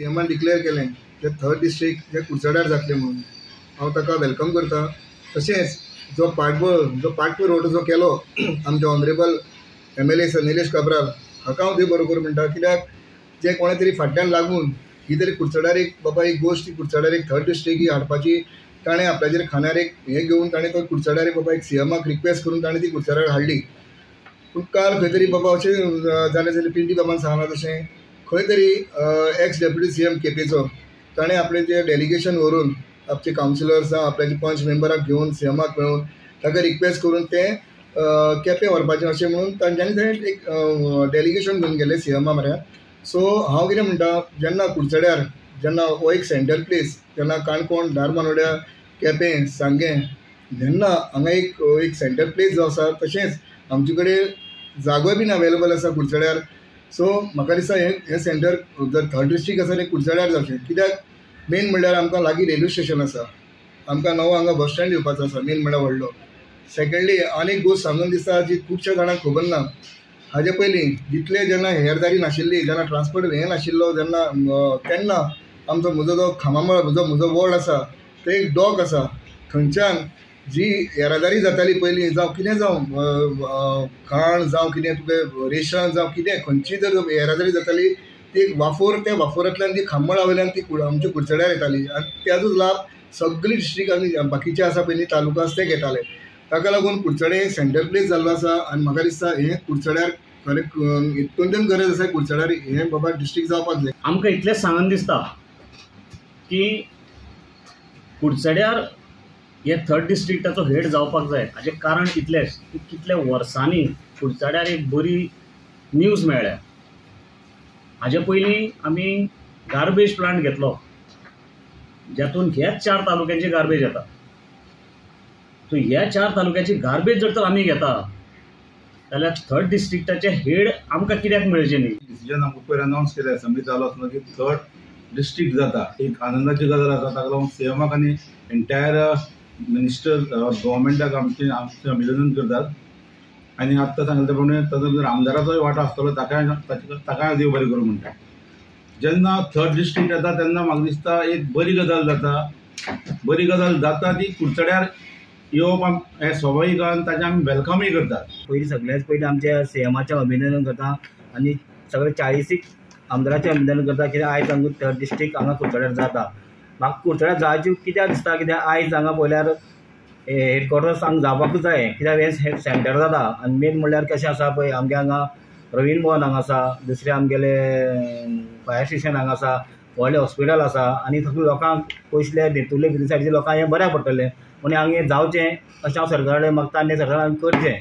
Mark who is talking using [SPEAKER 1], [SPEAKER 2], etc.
[SPEAKER 1] सीएमान declare केलें ते third district जे कुडचड्यार जातलें म्हणून हांव ताका welcome करता. तशेंच जो पाटबळ जो पाटपुरवठो जो केलो आमचे honourable MLA sir Nilesh Cabral हाका हांव देव बरोबर म्हणटा, कित्याक जे कोणा तरी फाटल्यान लागून ही तरी कुडचड्यार एक बाबा एक गोश्ट कुडचड्यार एक थर्ड डिस्ट्रिक्ट ही हाडपाची ताणें आपल्याचेर खांद्यार एक हें घेवन ताणें तो कुडचड्यार एक बाबा एक सीएमाक रिक्वेस्ट करून ताणें ती कुडचड्यार हाडली. पूण काल खंय तरी बाबा अशें जालें जाल्यार पिंटी बाबान सांगलां तशें खंय तरी एक्स डेप्युटी सीएम केपेंचो ताणें आपलें जें डेलिगेशन व्हरून आपचे कावन्सिलर्स जावं आपल्याचे पंच मेंबराक घेवन सीएमाक मेळून ताका रिक्वेस्ट करून तें केपें व्हरपाचें अशें म्हणून तांच्यांनी थंय एक डेलिगेशन घेवन गेले सीएमा म्हऱ्यान. सो हांव कितें म्हणटा, जेन्ना कुडचड्यार जेन्ना हो एक सेंट्रल प्लेस जेन्ना काणकोण, धारबांदोड्या, केपें, सांगें जेन्ना हांगा एक एक सेंट्रल प्लेस जो आसा, तशेंच आमचे कडेन जागोय बीन अवेलेबल आसा कुडचड्यार. सो म्हाका दिसता हें सेंटर जर थर्ड डिस्ट्रिक्ट आसा तें कुडचड्यार जावचें, कित्याक मेन म्हणल्यार आमकां लागीं रेल्वे स्टेशन आसा, आमकां नवो हांगा बस स्टँड येवपाचो आसा मेन म्हणल्यार व्हडलो. सेकंडली आनी एक गोश्ट सांगून दिसता जी खुबश्या जाणांक खबर ना, हाजे पयलीं जितले जेन्ना येरादारी नाशिल्ली, जेन्ना ट्रान्सपोर्ट हें नाशिल्लो, जेन्ना तेन्ना आमचो म्हजो जो खामामळ म्हजो वॉर्ड आसा थंय एक डॉक आसा, थंयच्यान जी येरादारी जाताली पयलीं जावं कितें जावं खाण जावं कितें तुगें रेशन जावं कितें खंयची जर येरादारी जाताली ती एक वाफोर, त्या वाफोरांतल्यान ती खांबळ वयल्यान ती आमच्या कुडचड्यार येताली आनी ताजो लाभ सगळी डिस्ट्रिक्ट आनी बाकीचे आसा पयलीं तालुका आसा ते घेताले. ताका लागून कुडचडें सेंट्रल प्लेस जाल्लो आसा आनी म्हाका दिसता हें कुडचड्यार खरें अत्यंत गरज आसा कुडचड्यार हें बाबा डिस्ट्रिक्ट जावपाक जाय.
[SPEAKER 2] आमकां इतलेंच सांगन दिसता की कुडचड्यार हे थर्ड डिस्ट्रिक्टाचो हेड जावपाक जाय. हाचें कारण इतलेंच की कितल्या वर्सांनी कुडचड्यार एक बरी न्यूज मेळ्ळ्या. हाजे पयलीं आमी गार्बेज प्लांट घेतलो ज्यातून ह्याच 4 तालुक्यांची गार्बेज येता. सो ह्या 4 तालुक्याची गार्बेज जर तर आमी घेता जाल्यार थर्ड डिस्ट्रिक्टाचे हेड आमकां कित्याक मेळचें न्ही?
[SPEAKER 3] डिसिजन आमकां पयर अनावन्स केलें, असेंब्ली चालू आसतना की थर्ड डिस्ट्रिक्ट जाता, एक आनंदाची गजाल आसा. ताका लागून सीएमाक आनी एंटायर मिनिस्टर गव्हर्मेंटाक आमचें आमचें अभिनंदन करतात. आनी आत्तां सांगलें त्या प्रमाणे ताजो भितर आमदाराचोय वांटो आसतलो, ताकाय देव बरें करूं म्हणटा. जेन्ना थर्ड डिस्ट्रिक्ट जाता तेन्ना म्हाका दिसता एक बरी गजाल जाता, बरी गजाल जाता ती कुडचड्यार येवप हें स्वाभावीक आनी ताचें आमी वेलकमूय करतात.
[SPEAKER 4] पयलीं सगळ्यांत पयलीं आमच्या सीएमाचें अभिनंदन करता आनी सगळे 40 आमदाराचें अभिनंदन करता, कित्याक आयज हांगा थर्ड डिस्ट्रिक्ट हांगा कुडचड्यार जाता. म्हाका कुडचड्यार जायचे कित्याक दिसता, कित्याक आयज हांगा पळयल्यार हेडक्वॉर्टर्स हांगा जावपाकूच जाय, कित्याक हें सेंटर जाता. आनी मेन म्हणल्यार कशें आसा पळय, आमगे हांगा रवींद्र भवन हांगा आसा, दुसरें आमगेलें फायर स्टेशन हांगा आसा, व्हडलें हॉस्पिटल आसा आनी सगळे लोकांक पयसुल्ले भितुरले भितर सायडीचे लोकांक हें बऱ्याक पडटलें म्हणून हांगा हें जावचें अशें हांव सरकारा कडेन मागता आनी सरकारान करचें.